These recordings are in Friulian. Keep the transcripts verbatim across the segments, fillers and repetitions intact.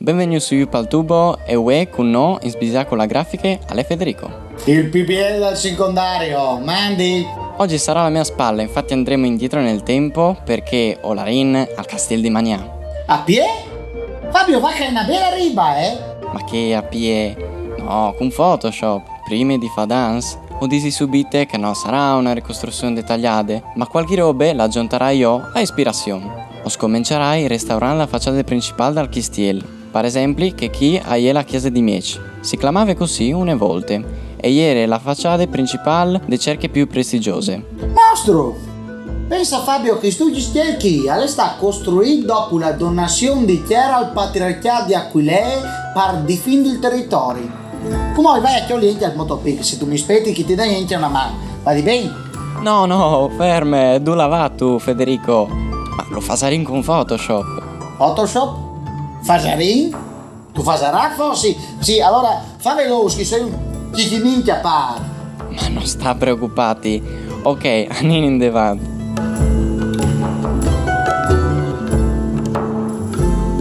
Benvegnûts su YouTube al Tubo e vuê cun nô in sbisà cu la grafiche al è Federico. Il P B L dal secondario, mandi! Oggi sarà alle mie spalle, infatti andremo indietro nel tempo perché o larìn al Castiel di Magnà. A piè? Fabio, va che è una bella riba, eh? Ma che a piè? No, cun Photoshop. Prime di fâ dans, o disi subite che no sarà una ricostruzion detagliade, ma cualchi robe la agjontarai jo a ispirazion. O scomençarai restaurant la façade principâl dal chistiel. Par esempli, chê chi a je la chiese di Mieç. Si clamave cussì une volte, e jere la façade principâl de cerche plui prestigjose. Mostru! Pensa Fabio che stu chistiel chi al è stât costruît dopo la donazion di tiere al patriarcjât di Aquilee par difindi il teritori. Cumò o vai a cjoli al motopic, se tu mi spetis che ti dai ancje una man. Va di ben? No, no, ferme, dulà vâstu, Federico? Ma lu fasarìn cun Photoshop. Photoshop? Fasarìn? Tu fasarâs, forsit? Sì, alore fa velôs, che o soi un cjicinin cjapât. Ma no sta preocupâti. Ok, anìn indevant.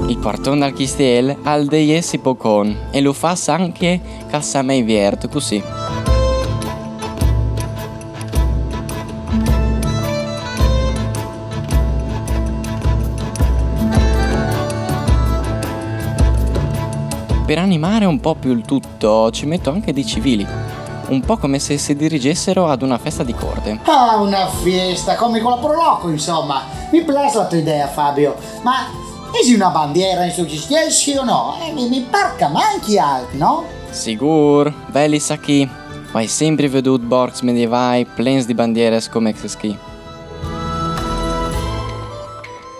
Il puarton dal chistiel al deve jessi pocon e lu fâs ancje cassà mei viert, cussì. Per animare un po' più il tutto, ci metto anche dei civili, un po' come se si dirigessero ad una festa di corte. Ah, una fiesta, come quella pro loco, insomma. Mi plâs la tô idee, Fabio. Ma isi una bandiere in stu chistiel, sì o no? Eh, mi, mi par che al manchi alc, no? Sigûr, velis achì. O ai simpri vedût borcs medievâi plens di bandieris come chestis chi.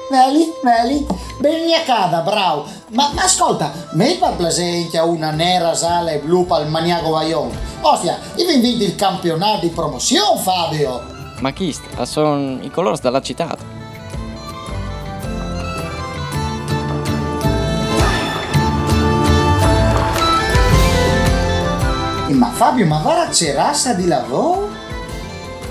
Veli, veli, ben jacada, bravo. Ma, ma scolta, met par plasê ancje una nere, zale e blu pal Magnà Govaion. Ostia, o vin vint il campionât di promozion, Fabio. Ma chiscj a son i colôrs da citât. Ma Fabio, ma varda ce raze di lavôr!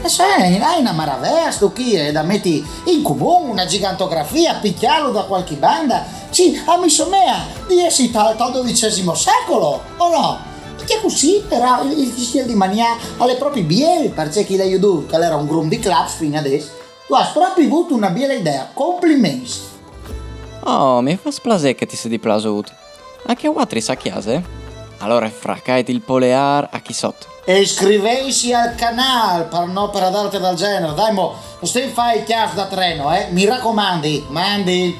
E se, al è una maravee stu chi, eh, da meti in comun, una gjigantografie, picjâlu da cualchi bande. Sì, a mi somee di jessi tal, tal dodicesimo secul, o no? Parcè cussì, però, il, il chistiel di Magnà al è propit biel, parcè che i l'à jodût, che al jere un grum di claps fin adès. Tu âs propit vût una biele idee, compliments! Oh, mi fâs plasê che ti sedi plasût. Ancje vualtris a cjase? Alore fracait il poleâr achì sot. E iscriveitsi al canâl par no perderte dal gjenar. Dai mo, no stin a fâ i cjascj da treno, eh? Mi racomandi, mandi!